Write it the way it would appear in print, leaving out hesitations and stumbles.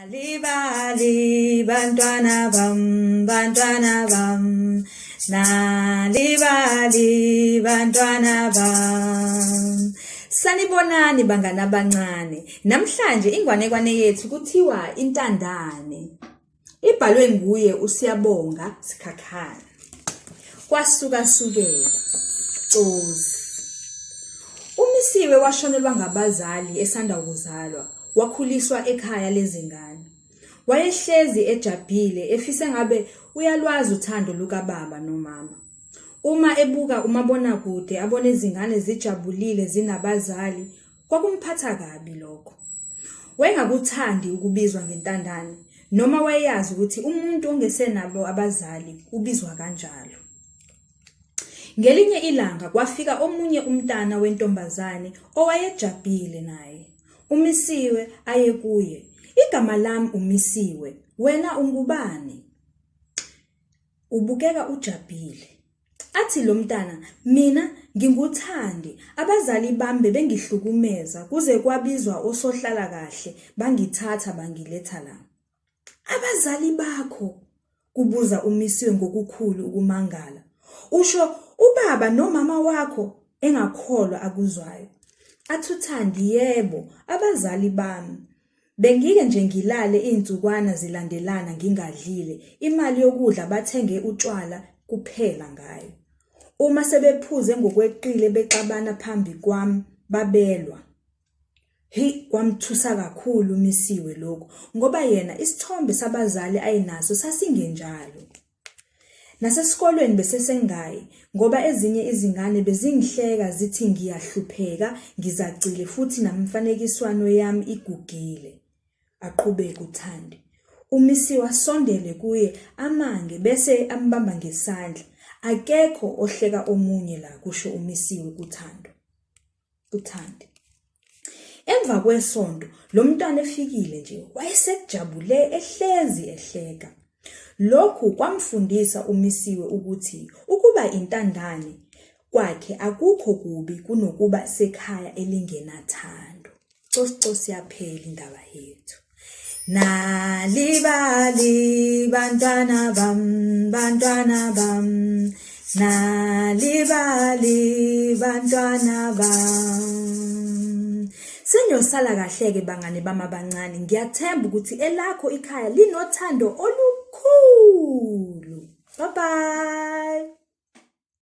Nalibali bantwana bam, bantwana bam, nalibali bantwana bam. Sanibonani bangani abancane. Namhlanje ingwanekwane yethu kuthiwa intandane. Ibhalwe nguye uSiyabonga Sikhakhane. Kwasukasukela. Cozi. Umisiwe washonelwa ngabazali esanda ukuzalwa, wakhuliswa ekhaya lezingane. Wayehlezi ejabhile efisa ngabe uyalwazi uthando lukababa nomama. Uma ebuka umabonakude abone izingane zijabulile zinabazali, Kwakumphatha kabi lokho. Wayengakuthandi ukubizwa ngentandane noma wayeyazi ukuthi umuntu ongesenabo abazali ubizwa kanjalo. Ngelinye ilanga kwafika omunye umntana wentombazane owayejabhile naye. Umisiwe aye kuye. Igama lami uMisiwe, wena ungubani? Ubukeka ujabhile. Athi lo mntana, mina nginguThandi, abazali bami bebengihlukumeza kuze kwabizwa osohlala kahle bangithatha bangiletha la. Abazali bakho? Kubuza uMisiwe ngokukhulu ukumangala. Usho ubaba nomama wakho? Engakholwa akuzwayo. Athi uThandi, yebo, abazali bami. Bengike nje ngilale iy'nsukwana zilandelana ngingadlile, imali yokudla bathenge utshwala kuphela ngayo. Uma sebephuze ngokweqile bexabana phambi kwami babelwa. Hi kwamthusa kakhulu uMisiwe lokhu ngoba yena isithombe sabazali ayenaso sasingenjalo. Nasesikolweni besesengayi ngoba ezinye izingane bezingihleka zithi ngiyahlupheka, ngizacile futhi namfanekiswano yami igugile. Aqhubeke uThandi. UMisiwe asondele kuye amange bese ambamba ngesandla. Akekho ohleka omunye la, kusho uMisiwe kuThando. uThandi. Emva kwesonto lo mntwana efikile nje wayesejabule ehlezi ehleka. Lokhu kwamfundisa uMisiwe ukuthi ukuba intandane kwakhe akukho kubi kunokuba sekhaya elingenathando. Cosi cosi yaphela indaba yethu. Nalibali bantwana bam, bantwana bam, nalibali bantwana bam. Seniyosala kahle-ke bangane bami abancane. Ngiyathemba ukuthi elakho ikhaya linothando olukhulu. Bye bye.